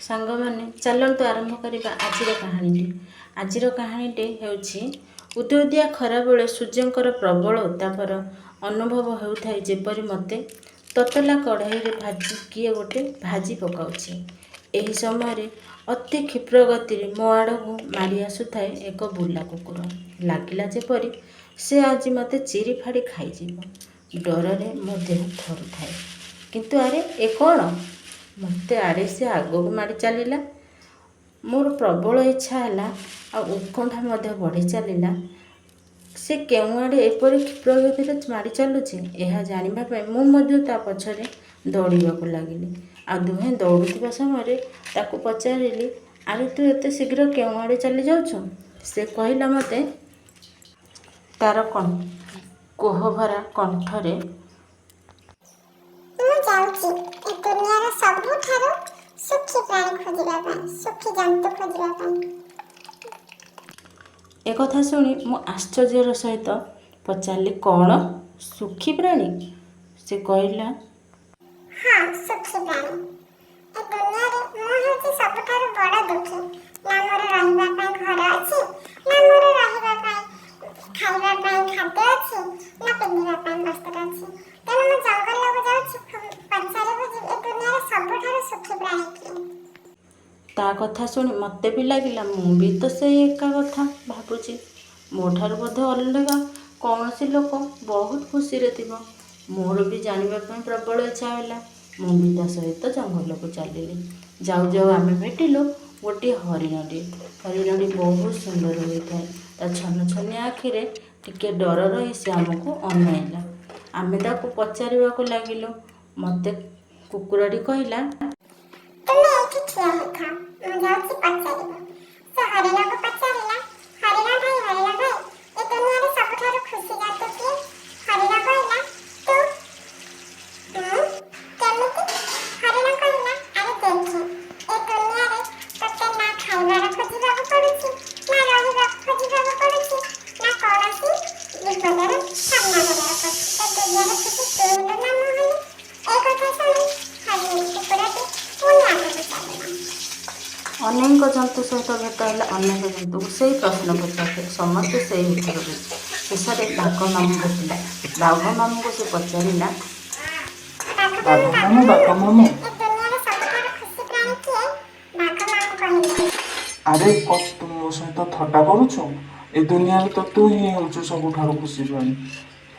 ସାଙ୍ଗମାନେ, ଚାଲନ୍ତୁ ଆରମ୍ଭ କରିବା ଆଜିର କାହାଣୀଟି। ଆଜିର କାହାଣୀଟି ହେଉଛି, ଉଦୁଉଦିଆ ଖରାବେଳେ ସୂର୍ଯ୍ୟଙ୍କର ପ୍ରବଳ ଉତ୍ତାପର ଅନୁଭବ ହେଉଥାଏ, ଯେପରି ମୋତେ ତତଲା କଢ଼େଇରେ ଭାଜି କିଏ ଗୋଟେ ଭାଜି ପକାଉଛି। ଏହି ସମୟରେ ଅତି କ୍ଷିପ୍ର ଗତିରେ ମୋ ଆଡ଼କୁ ମାଡ଼ି ଆସୁଥାଏ ଏକ ବୁଲା କୁକୁର। ଲାଗିଲା ଯେପରି ସେ ଆଜି ମୋତେ ଚିରି ଫାଡ଼ି ଖାଇଯିବ। ଡରରେ ମୋ ଦେହ ଥରୁଥାଏ। କିନ୍ତୁ ଆରେ, ଏ କ'ଣ? ମୋତେ ଆଡ଼େଇ ସେ ଆଗକୁ ମାଡ଼ି ଚାଲିଲା। ମୋର ପ୍ରବଳ ଇଚ୍ଛା ହେଲା ଆଉ ଉତ୍କଣ୍ଠା ମଧ୍ୟ ବଢ଼ି ଚାଲିଲା। ସେ କେଉଁଆଡ଼େ ଏପରି କ୍ଷିପ୍ର ଗତିରେ ମାଡ଼ି ଚାଲୁଛି, ଏହା ଜାଣିବା ପାଇଁ ମୁଁ ମଧ୍ୟ ତା ପଛରେ ଦୌଡ଼ିବାକୁ ଲାଗିଲି। ଆଉ ଦୁହେଁ ଦୌଡ଼ୁଥିବା ସମୟରେ ତାକୁ ପଚାରିଲି, "ଆରେ, ତୁ ଏତେ ଶୀଘ୍ର କେଉଁଆଡ଼େ ଚାଲି ଯାଉଛୁ?" ସେ କହିଲା ମୋତେ ତାର କୋହଭରା କଣ୍ଠରେ, "ମୁଁ ଯାଉଛି ଏ ଦୁନିଆର ସବୁଠାରୁ ସୁଖୀ ପ୍ରାଣୀ ଖୋଜିବା ପାଇଁ, ସୁଖୀ ଜନ୍ତୁ ଖୋଜିବା ପାଇଁ।" ଏକଥା ଶୁଣି ମୁଁ ଆଶ୍ଚର୍ଯ୍ୟର ସହିତ ପଚାରିଲି, "କ'ଣ? ସୁଖୀ ପ୍ରାଣୀ?" ସେ କହିଲା, "ହଁ, ସୁଖୀ ପ୍ରାଣୀ। ଏ ଦୁନିଆରେ ମୁଁ ହେଉଛି ସବୁଠାରୁ ବଡ଼ ଦୁଃଖୀ। ନା ମୋର ରହିବା ପାଇଁ ଘର ଅଛି, ନା ମୋର ରହିବା ପାଇଁ ଖାଇବା ପାଇଁ ଖାଦ୍ୟ ଅଛି, ନା ପିନ୍ଧିବା ପାଇଁ ବସ୍ତ୍ର ଅଛି। ତେଣୁ ମୁଁ ଜଙ୍ଗଲକୁ ଯାଉଛି ପଚାରିବୁ ଯେ ଏ ଦୁନିଆରେ ସବୁଠାରୁ ସୁଖୀ ପ୍ରାଣୀ କିଏ?" ତା କଥା ଶୁଣି ମୋତେ ବି ଲାଗିଲା, ମୁଁ ବି ତ ସେଇ ଏକା କଥା ଭାବୁଛି। ମୋ ଠାରୁ ବୋଧେ ଅଲଗା କୌଣସି ଲୋକ ବହୁତ ଖୁସିରେ ଥିବ। ମୋର ବି ଜାଣିବା ପାଇଁ ପ୍ରବଳ ଇଚ୍ଛା ହେଲା। ମୁଁ ବି ତା ସହିତ ଜଙ୍ଗଲକୁ ଚାଲିଲି। ଯାଉ ଯାଉ ଆମେ ଭେଟିଲୁ ଗୋଟିଏ ହରିଣଟି। ହରିଣଟି ବହୁତ ସୁନ୍ଦର ହୋଇଥାଏ। ତା ଛନ ଛନିଆ ଆଖିରେ ଟିକେ ଡର ରହି ସେ ଆମକୁ ଅନାଇଲା। ଆମେ ତାକୁ ପଚାରିବାକୁ ଲାଗିଲୁ। ମୋତେ କୁକୁରଟି କହିଲା, "ତୁମେ ଏଇଠି ଠିଆ ହେଇଥାଅ, ମୁଁ ଯାଉଛି ପଚାରିବି।" ସେ ହରିଣକୁ ପଚାରିଲା, "ହରିଣ ଭାଇ, ହରିଣ ଭାଇ, ଏ ଦୁନିଆରେ ସବୁଠାରୁ ଖୁସି ଜନ୍ତୁ କିଏ?" ହରିଣ କହିଲା, "ତୁ।" "ମୁଁ? କେମିତି?" ହରିଣ କହିଲା, "ଆରେ ଦେଖେ, ଏ ଦୁନିଆରେ ତୋତେ ନା ଖାଇବାର ଖୋଜିବାକୁ ପଡୁଛି, ନା ରହିବାକୁ ଖୋଜିବାକୁ ପଡୁଛି, ନା କୌଣସି ବିପଦର ସାମ୍ନା କରିବାକୁ ପଡୁଛି। ତ ଦୁନିଆରେ ଖୁସି ତୁ ହେଲୁ ନା ମୁଁ ହେଲି?" ଏ କଥା ଶୁଣି ହରିଣ କୁକୁରଟି ପୁଣି ଆଗକୁ ଚାଲିଲା। ଅନେକ ଜନ୍ତୁ ସହିତ ଭେଟ ହେଲା। ଅନେକ ଜନ୍ତୁକୁ ସେଇ ପ୍ରଶ୍ନ ପଚାରିଲେ, ସମସ୍ତେ ସେଇ ଉତ୍ତର ଦେଲେ। ଶେଷରେ ବାଘ ମାମୁଁ ଭେଟିଲା। ବାଘ ମାମୁଁକୁ ସେ ପଚାରିଲା, "ବାଘ ବାଘ ମାମୁଁ, ବାଘ ମାମୁଁ, ଏ ଦୁନିଆରେ ସବୁଠାରୁ ଖୁସି ପ୍ରାଣୀ କିଏ?" ବାଘ ମାମୁଁ କହିଲେ, ଆରେ, କଣ ତୁ ମୋ ସହିତ ଥଟ୍ଟା କରୁଛୁ? ଏ ଦୁନିଆରେ ତ ତୁ ହିଁ ହେଉଛୁ ସବୁଠାରୁ ଖୁସି ପ୍ରାଣୀ।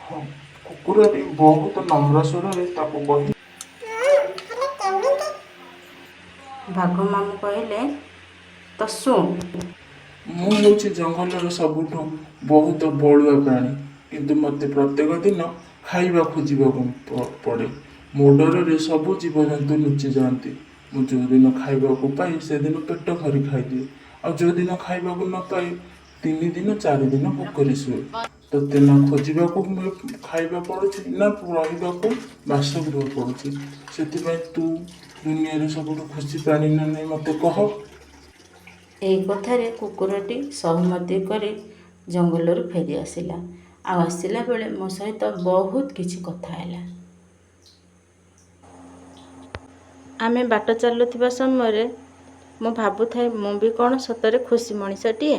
ହଁ, କୁକୁରଟି ବହୁତ ନମ୍ର ସ୍ୱରରେ ତାକୁ କହିଲା, "ମୁଁ? ହେଲେ କେମିତି?" ବାଘ ମାମୁଁ କହିଲେ, "ତ ଶୁଣ। ମୁଁ ହେଉଛି ଜଙ୍ଗଲର ସବୁଠୁ ବହୁତ ବଳୁଆ ପ୍ରାଣୀ, କିନ୍ତୁ ମୋତେ ପ୍ରତ୍ୟେକ ଦିନ ଖାଇବା ଖୋଜିବାକୁ ପଡ଼େ। ମୋ ଡରରେ ସବୁ ଜୀବଜନ୍ତୁ ଲୁଚି ଯାଆନ୍ତି। ମୁଁ ଯେଉଁଦିନ ଖାଇବାକୁ ପାଏ, ସେଦିନ ପେଟ ଭରି ଖାଇଦିଏ, ଆଉ ଯେଉଁଦିନ ଖାଇବାକୁ ନ ପାଏ, 3 ଦିନ 4 ଦିନ ଭୋକରେ ଶୁଏ। ତୋତେ ନା ଖୋଜିବାକୁ ଖାଇବା ପଡ଼ୁଛି, ନା ରହିବାକୁ ବାସଗୃହ ପଡ଼ୁଛି। ସେଥିପାଇଁ ତୁ ଦୁନିଆରେ ସବୁଠୁ ଖୁସି ପ୍ରାଣୀ ନା ନାହିଁ, ମୋତେ କହ।" ଏହି କଥାରେ କୁକୁରଟି ସହମତି କରି ଜଙ୍ଗଲରୁ ଫେରି ଆସିଲା। ଆଉ ଆସିଲା ବେଳେ ମୋ ସହିତ ବହୁତ କିଛି କଥା ହେଲା। ଆମେ ବାଟ ଚାଲୁଥିବା ସମୟରେ ମୁଁ ଭାବୁଥାଏ, ମୁଁ ବି କ'ଣ ସତରେ ଖୁସି ମଣିଷଟିଏ?